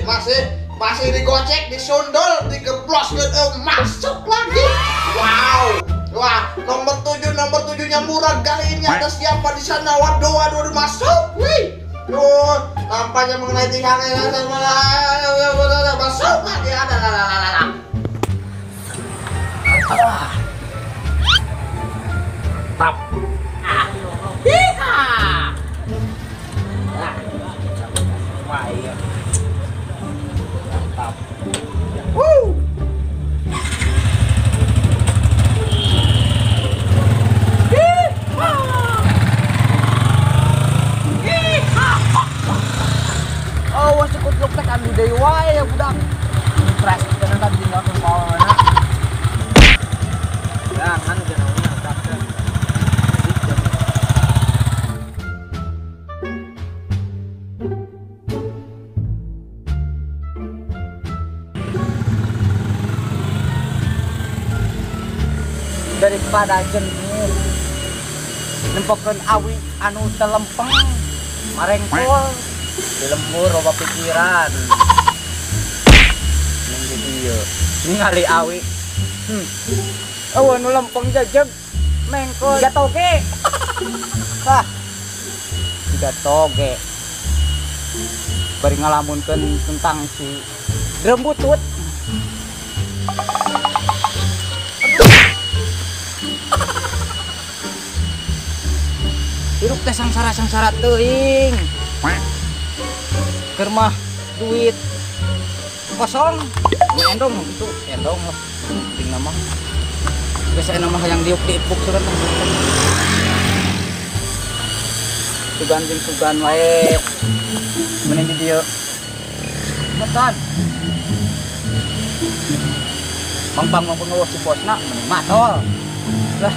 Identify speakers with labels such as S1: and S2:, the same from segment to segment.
S1: Masih digocek, disundul, digeblos, masuk lagi. Wow. Wah, nomor 7-nya murah kali ini. Ada siapa di sana? Waduh, masuk. Wih. Tuh, nampaknya mengenai tiang. Masuk lagi. Ada.
S2: Tap. Wah, iya. Mantap.
S1: Woo.
S2: Oh, wah cukup luk teh anu deui wae ya budak. Stres kita tadi tinggalkeun pawana. Jangan jauhnya budak teh. Daripada jenuh nempokeun awi anu telempeng marengkol di lembur loba pikiran ning di dieu ningali awi eueuh nu lempeng jejeg mengkol siga toge. Wah, siga toge bari ngalamunkeun tentang si rembutut. Hirup teh sangsara-sangsara teuing. Keur mah duit kosong. Endong gitu, endong lah. Penting mah. Geus aya mah hayang diuk diipuk sugan. Sugan jeung sugan wae. Mending di dieu. Metan. Mangpang mangpang si bosna mending matol. Lah.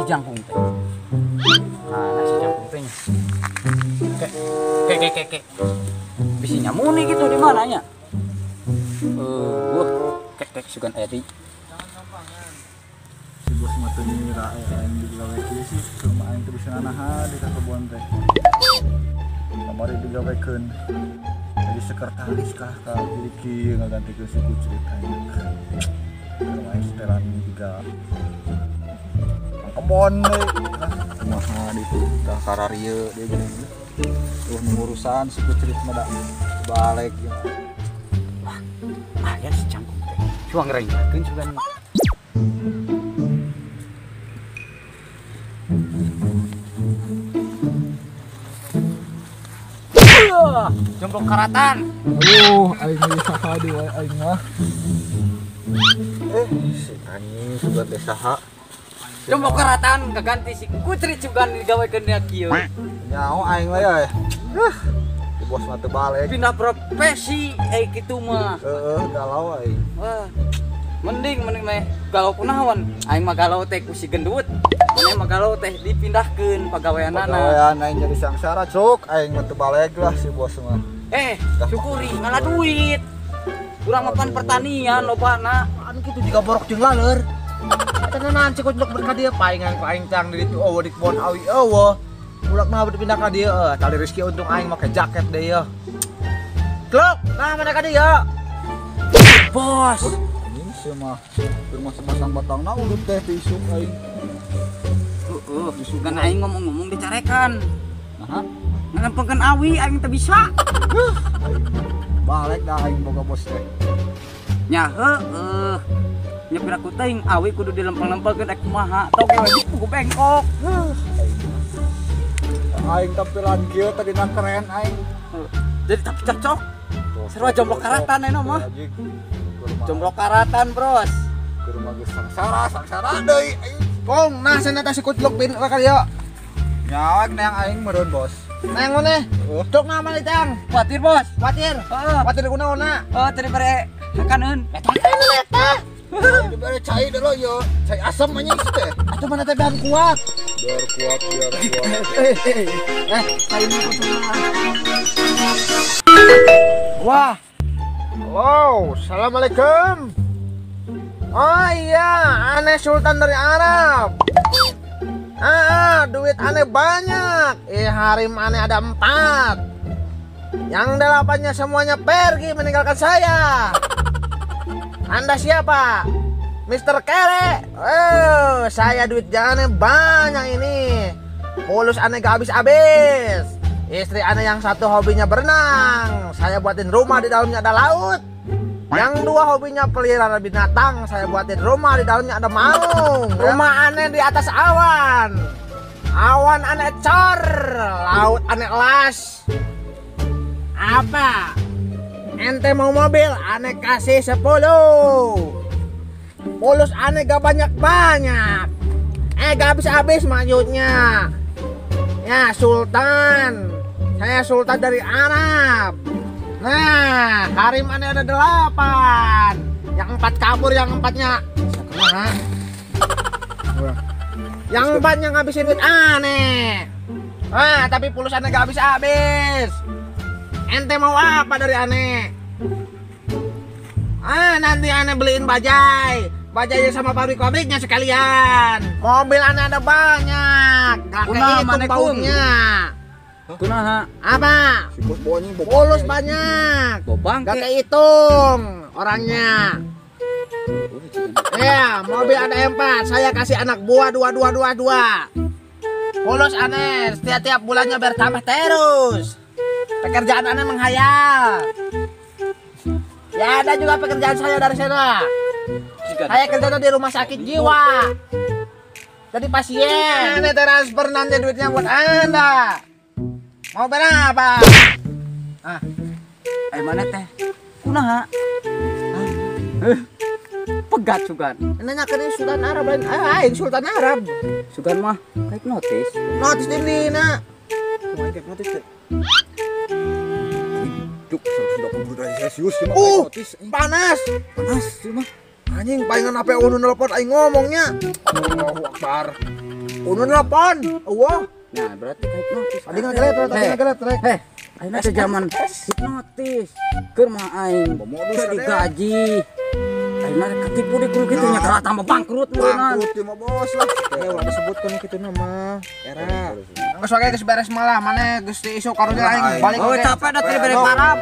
S2: Jangkung teh. Nah, si jangkung teh nya. Kek. Bisi nyamuni gitu di mananya? Wah, kek sugan aya deui.
S3: Si bos mah teu nyira aing digawe kieu sih, cuma aing teu bisa nanahan di kebon teh. Kamari digawekeun jadi sekretaris kah ka jadi kieu ngagantikeun si kucrit aing. Keur aing setelan juga kebon deui. Lah kumaha ditu tah kararieu deui geuning. Tuh ngurusan si kucrit mah da balik ya.
S2: Wah, aya si cangkung teh. Cuang renggakeun sugan mah. Jomblo karatan.
S3: Aduh, aing saha deui wae aing mah. Si anjing sugan teh saha?
S2: Jomblo karatan kaganti si kucrit sugan digawekeun dia kieu.
S3: Nyaho aing we euy. Di bos mah teu balik.
S2: Pindah profesi kitu mah.
S3: Heeh, galau aing.
S2: Wah. Mending meh galau kunaon? Aing mah galau teh ku si gendut. Mending mah galau teh dipindahkeun pagaweanana.
S3: Pagawean aing jadi sangsara cuk, aing mah teu balik lah si bos mah.
S2: Syukuri ngalah duit. Urang mapan pertanian lobana.
S1: Anu kitu juga borok jeung laleur. Tenanan cik kucluk berka dia paingan ku aing cang di ditu eueuh di kebon awi eueuh. Ulak mah dipindah ka dieu tali rezeki untung aing make jaket deui yeuh. Kluk, nah mana ka dieu?
S2: Bos.
S3: Anjing sia mah keur mah semasang batangna urut teh ti isuk aing.
S2: Heeh, sugan aing ngomong-ngomong dicarekan. Naha? Ngalempengkeun awi aing teu bisa.
S3: Balik dah aing boga bos teh.
S2: Nya heueuh. Nya pira ku teuing awi kudu dilempeng-lempengkeun ek kumaha. Toge we kudu bengkok.
S3: Aing tampilan kieu tadi na keren aing.
S2: Jadi tapi cocok. Sarua jomblo karatan aya mah. Jomblo karatan, Bros.
S3: Ke rumah geus sangsara, sangsara deui aing.
S1: Kong, nah cenah teh si kucluk bin ka dieu.
S3: Nyawa neang aing meureun, Bos.
S1: Neang maneh? Cuk nah mana tang?
S2: Kuatir, Bos.
S1: Kuatir.
S2: Heeh.
S1: Kuatir kunaonna?
S2: Heeh, tadi bare hakaneun.
S1: Eta eta.
S3: Dibere cai deui yo, cai asam anjing teh.
S1: Atuh mana teh bahan kuat.
S3: Biar kuat, biar kuat.
S1: Cai mah kumaha. Wah. Halo, assalamualaikum. Oh iya, aneh Sultan dari Arab. Duit aneh banyak. Harim aneh ada 4. Yang 8-nya semuanya pergi meninggalkan saya. Anda siapa? Mr. Kere. Oh, saya duit aneh banyak ini. Fulus aneh gak habis-habis. Istri aneh yang satu hobinya berenang, saya buatin rumah di dalamnya ada laut. Yang 2 hobinya pelihara binatang, saya buatin rumah di dalamnya ada maung. Rumah aneh di atas awan. Awan aneh cor, laut aneh las. Apa? Ente mau mobil, aneh kasih 10. Fulus aneh gak banyak-banyak. Gak habis-habis maksudnya. Ya, Sultan. Saya Sultan dari Arab. Nah, harim aneh ada 8. Yang 4 kabur, yang 4-nya. Yang 4-nya ngabisin duit aneh. Ah, tapi pulus aneh gak habis-habis. Ente mau apa dari aneh? Ah, nanti aneh beliin bajai. Bajainya sama pabrik-pabriknya sekalian. Mobil aneh ada banyak. Gak kehitung baunya.
S2: Kunaha?
S1: Apa? Fulus banyak. Gak kehitung orangnya. Ya, mobil ada 4. Saya kasih anak buah 2 2 2 2. Fulus aneh setiap bulannya bertambah terus. Pekerjaan aneh menghayal. Ya ada juga pekerjaan saya dari sana. Saya kerjanya di rumah sakit jiwa. Jadi pasien. Ini transfer nanti duitnya buat Anda. Mau berapa?
S2: Ah, mana teh? Kunaha? Pegat sugan.
S1: Nanya ke Sultan Arab lain. Aing Sultan Arab.
S2: Sugan mah kayak notis.
S1: Notis ini nak. Kumaha kayak notis teh?
S3: Duk 180 derajat Celsius cuma notis.
S1: Panas.
S3: Panas cuma.
S1: Anjing palingan HP unu nelpon aing ngomongnya. Allahu Akbar. Unu nelpon. Eueuh.
S2: Nah, berarti kayak notis.
S1: Tadi ngagelet, rek.
S2: Heh, ayeuna teh zaman hipnotis. Keur mah aing digaji. Ayeuna ketipu di kudu kitu nya kalah tambah bangkrut meureunna.
S3: Bangkrut mah bos lah.
S1: Ulah disebutkeun kitu mah. Era. Geus wae geus beres malah maneh geus diisuk karunya aing balik.
S2: Oh, capek da tadi bere parap.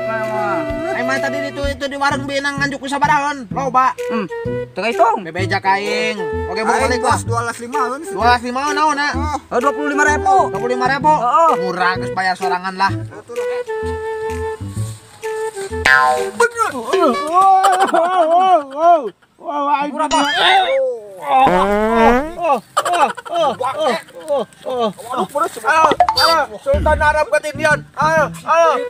S1: Aing mah tadi itu di warung Binang nganjuk ku sabaraha loba.
S2: Teu hitung.
S1: Bebeja ka aing. Oke, balik lah.
S3: 12.5
S1: 12.5 naon na?
S2: Oh, 25.000.
S1: 25.000. Murah geus bayar sorangan lah. Sultan Arab ketindian. Halo,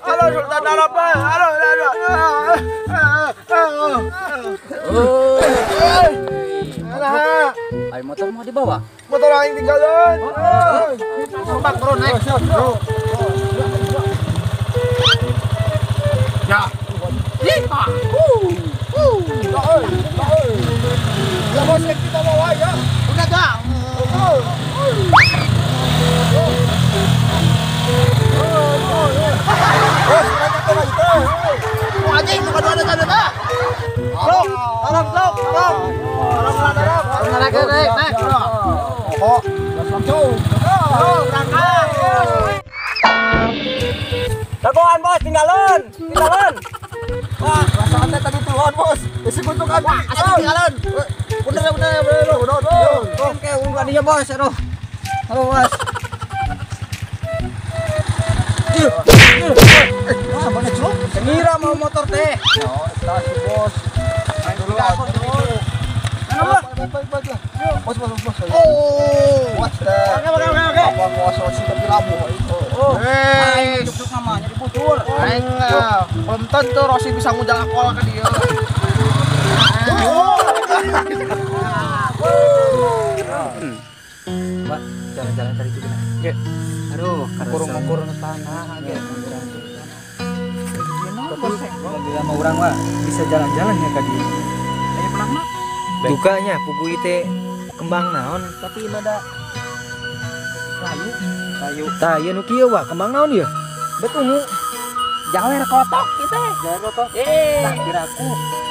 S1: halo Sultan Arab. Halo, halo.
S2: Ayo motor mau dibawa?
S1: Motor aing tinggalan. Sobat bro naik. Bro. Ya.
S3: Ya bos, kita bawa ya.
S1: Udah dah.
S3: Bos, mereka kena itu.
S1: Anjing, bukan ada tanda tak. Tolong, tolong, tolong, tolong. Tolong, naik, naik, naik.
S3: Oh, langsung.
S1: Berangkat.
S2: Dagoan bos, tinggalan, tinggalan.
S3: Wah, perasaan tadi turun bos. Isi kuntungan.
S1: Wah, asli tinggalan. Bener, bener, bener,
S3: bener, bener.
S2: Oke, unggah dia bos, aduh. Halo bos.
S3: Wah, mana celok?
S2: Ngira mau motor teh.
S3: Oh, stasi bos.
S2: Main dulu aku dulu. Mana
S3: bos? Balik lah. Bos, bos, bos.
S1: Oh.
S3: Bos teh.
S1: Oke, oke, oke.
S3: Apa bos sih tapi labuh itu.
S2: Oh. Aing duduk namanya di butur.
S1: Aing belum tentu Rossi bisa ngundang alkohol ke dia.
S2: Pak, jalan-jalan tadi juga.
S1: Ya.
S2: Aduh,
S1: kurung-kurung tanah aja.
S4: Tapi bila mau orang mah bisa jalan-jalan ya kadi.
S2: Ayo pernah mah.
S4: Dukanya pugu ite kembang naon tapi mada layu. Layu. Tah ieu nu kieu wah kembang naon ieu? Bet ungu.
S2: Jawer kotok gitu.
S4: Jawer kotok.
S2: Tah piraku.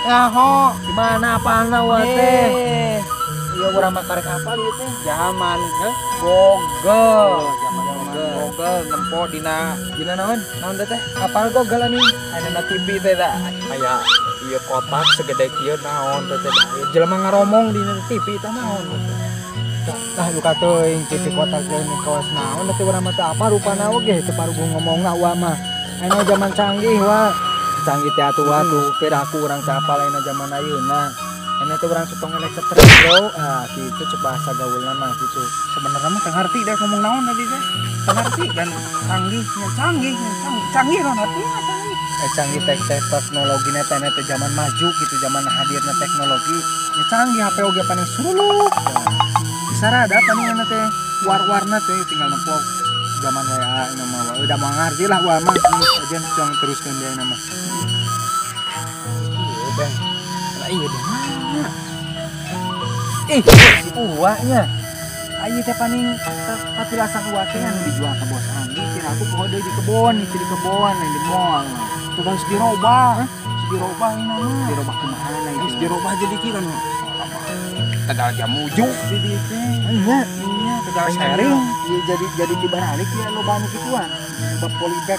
S4: Nyaho, gimana apalna wa teh?
S2: Iya urang mah karek apal ieu teh. Zaman Google, zaman Google nempo dina
S4: naon?
S2: Naon teh?
S4: Apal Google ani?
S2: Aya TV teh tah. Aya ieu kotak segede kieu naon teh teh. Jelema ngaromong dina TV teh naon teh.
S4: Nah luka teuing TV kotak teh kawas naon teh urang mah teu apa rupana oge teu paruguh ngomongna wa mah. Ayeuna zaman canggih wa. Canggih teh atuh wa tuh piraku urang teu apal ayeuna zaman ayeuna. Ayeuna teh urang sotong elek cetrek bro. Ah kitu cek bahasa gaulna mah kitu.
S5: Sebenarnya mah teu ngarti deh ngomong naon tadi teh. Teu ngarti dan canggih nya canggih canggih naon artina canggih.
S4: Canggih teh teknologina teh teh zaman maju gitu, zaman hadirna teknologi. Ya canggih HP oge paling suluk. Sarada paling teh war-warna teh tinggal nempo zaman WA ini mah udah mau ngerti lah gua mah aja cong teruskan dia nama.
S2: Iya bang, lah iya di mana?
S4: Si uaknya, ayo teh paling patilasan uak teh yang dijual ke bos Anggi, kira aku poho deui di kebon, itu di kebon, lain di mall.
S5: Coba harus dirobah, harus dirobah ini mah.
S4: Dirobah kumaha itu?
S5: Harus dirobah jadi kieu kan. Tegal jamuju di dieu teh.
S4: Iya,
S5: iya tegal sharing.
S4: Iya jadi tibaralik ya loba anu kituan. Loba polybag.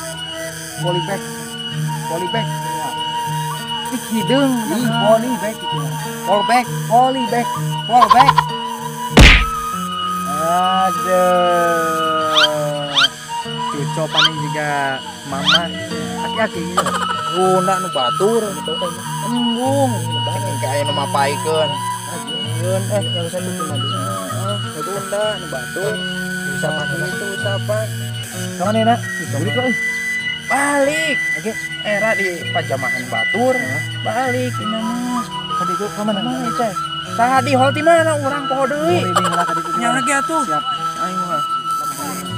S4: Polybag. Ya. Ih hideung, ih polybag gitu.
S2: Polybag,
S4: polybag, polybag. Aduh. Cuco paling juga mama aki-aki gitu.
S2: Guna nu batur gitu teh. Embung, cek aya nu mapaikeun.
S4: Yang usah itu tadi.
S2: Tunda nu batur. Usapan itu usapan.
S4: Kamana nak? Balik lah.
S2: Balik.
S4: Oke,
S2: era di pajamahan batur. Balik ini mah.
S4: Tadi itu kamana?
S2: Mana teh? Tadi hol di mana urang poho deui.
S5: Nya lagi atuh.
S4: Siap.
S5: Aing mah.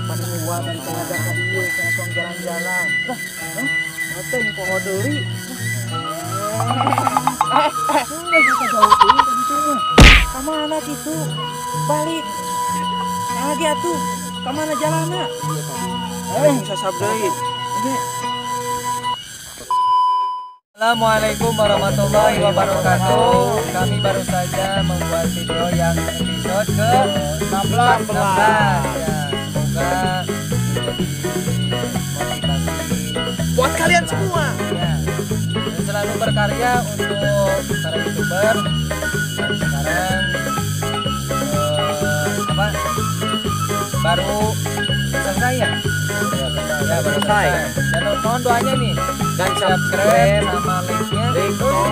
S4: Paling uang dari tengah ka dieu langsung jalan-jalan.
S2: Lah, teh poho deui.
S4: Enggak bisa jauh deui tadi tuh.
S2: Kamana gitu? Balik. Lagi atuh. Kamana jalanna? Sasab deui.
S4: Assalamualaikum warahmatullahi wabarakatuh. Kami baru saja membuat video yang episode ke-16. Ya, semoga menjadi motivasi
S1: buat kalian semua.
S4: Ya. Dan selalu berkarya untuk para YouTuber. Dan sekarang baru selesai ya? Ya, baru selesai. Dan mohon doanya nih
S2: dan
S4: subscribe sama like-nya,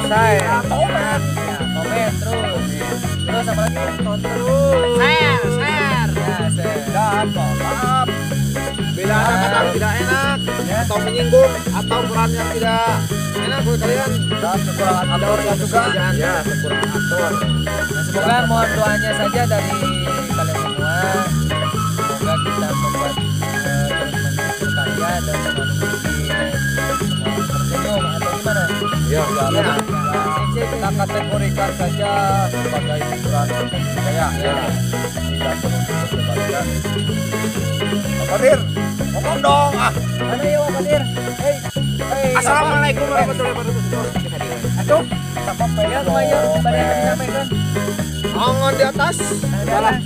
S2: share,
S4: komen, ya, komen terus. Terus apa lagi? Nonton terus.
S1: Share, share.
S4: Ya, share.
S3: Dan mohon maaf bila ada kata tidak enak
S4: ya,
S1: atau menyinggung atau peran yang tidak enak buat kalian.
S3: Dan kekurangan aktor juga.
S1: Ya, kekurangan aktor.
S4: Nah, semoga mohon doanya saja dari kalian semua. Semoga kita membuat terus berkarya dan selalu bikin semua tersenyum atau gimana?
S3: Ya,
S4: ya.
S3: ya. Kita kategorikan saja sebagai hiburan saya.
S4: Ya.
S3: Tidak perlu diperdebatkan. Pak Kodir, ngomong dong ah.
S4: Mana ya Pak Kodir? Hey. Hey.
S1: Assalamualaikum warahmatullahi wabarakatuh.
S4: Aduh, ya lumayan banyak yang disampaikan.
S1: Tangan di atas.
S2: Salah.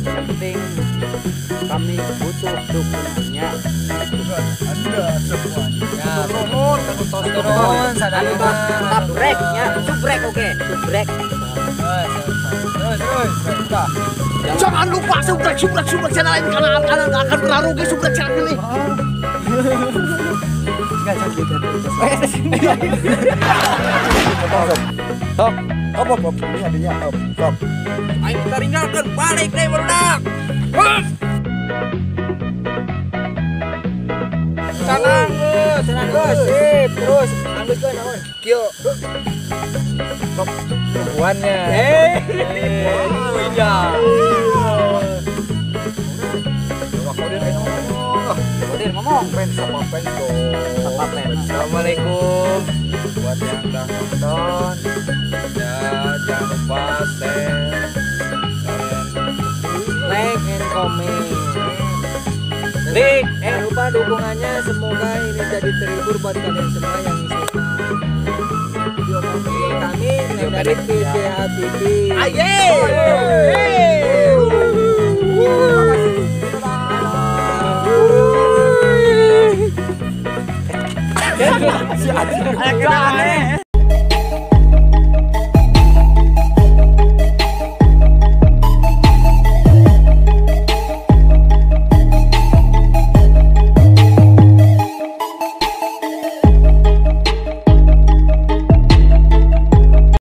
S2: Yang penting kami butuh dukungannya.
S3: Anda semuanya.
S4: Ya,
S1: nuhun,
S4: turun, sadayana.
S2: Subrek nya, subrek oke, subrek.
S4: Terus, terus.
S1: Jangan lupa subrek, subrek, subrek channel ini karena kalian akan pernah rugi subrek channel ini.
S4: Enggak sakit.
S3: Sok, op, op, op, ini adanya, op, sok.
S1: Ayo kita tinggalkan, balik deh barudak.
S4: Sanang, senang geus, sip, terus anggeus geus naon?
S1: Kieu.
S4: Sok tungguannya. Iya.
S2: Kodir ngomong.
S3: Fans sama fans dong.
S2: Sama fans.
S4: Assalamualaikum buat yang udah nonton.
S3: Ya, jangan lupa share,
S2: like and comment. Like,
S4: Jangan lupa dukungannya, semoga ini jadi terhibur buat kalian semua yang suka video kami yang dari PCH TV.
S1: Aye.
S4: Terima kasih.
S1: Si anjing.